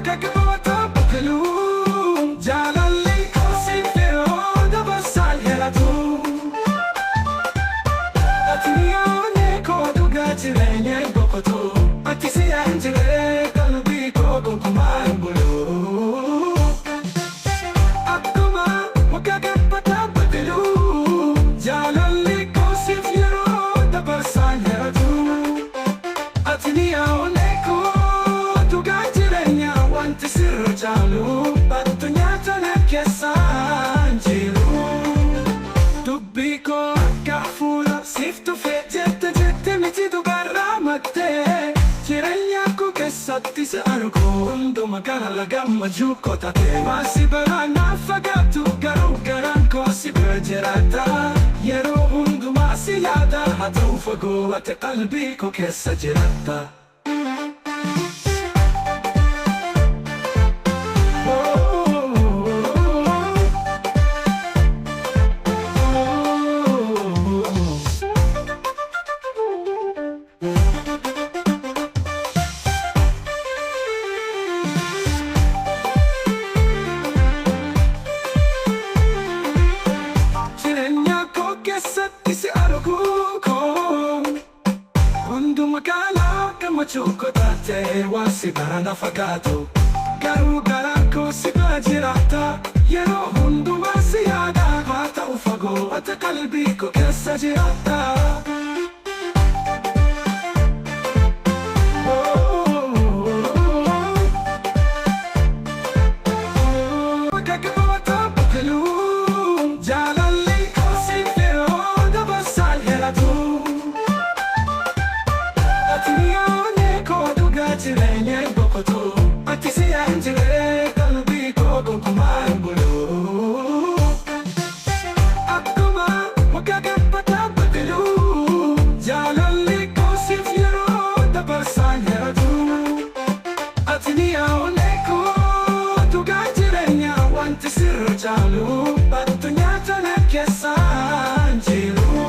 Gaggaboota biqiluu jaalalli koo siif yeroo dabarsaan hiratu. Ati onnee koo dhugaa jireenya hin boqotu. Ati si hin jirre qalbii koo gonkumaa hin bulu. Akkuma waggaa gabbataa biqiluu jaalalli koo siif yeroo dabarsaan hiratu. Ati onnee koo dhugaa jireenya wanti sirra caalu addunyaa tana keessa hin jiru. Dubbii koo akka hafuura siif tufee jette jette miti dhugaarraa maddee jireenya koo keessatti si argu hunduma gara gammachuu koo taate. Maasi biraa naaf fagaatu garuu garaan koo si bira jiraata. Yeroo hundumaa si yaada haa ta'u fagoo ati qalbii koo keessa jiraatta. Jireenya koo keessatti si argu koo hunduma caalaa gammachuu koo taate waan si bira na fagaatu garuu garaan koo si bira jiraata yeroo hundumaa si yaada haa ta'u fagoo ati qalbii koo keessa jiraatta. Gaggaboota biqiluu jaalalli koo siif yeroo dabarsaan hiratu. Ati onnee koo dhugaa jireenya hin boqotu. Ati si hin jirre qalbii koo gonkumaa hin bulu. Akkuma waggaa gabbataa biqiluu jaalalli koo siif yeroo dabarsaan hiratu. Ati onnee koo dhugaa jireenya wanti sirra caalu addunyaa tana keessa hin jiru.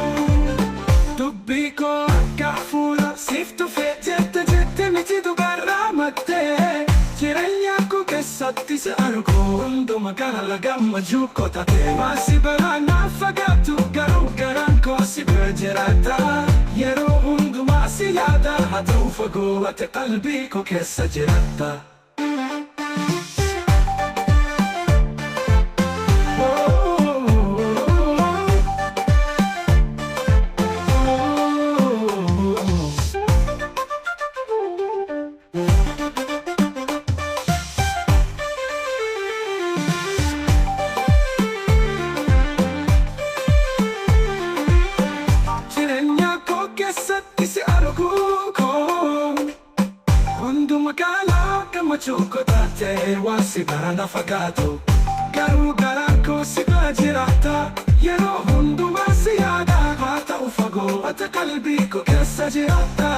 Dubbii koo akka hafuura siif tufee jette jette miti dhugaarraa maddee jireenya koo keessatti si argu hunduma gara gammachuu koo taate. Maasi biraa naaf fagaatu garuu garaan koo si bira jiraata. Yeroo hundumaa si yaada haa ta'u fagoo ati qalbii koo keessa jiraatta. Jireenya koo keessatti si argu koo hunduma caalaa gammachuu koo taate waan si bira na fagaatu garuu garaan koo si bira jiraata yeroo hundumaa si yaada haa ta'u fagoo ati qalbii koo keessa jiraatta.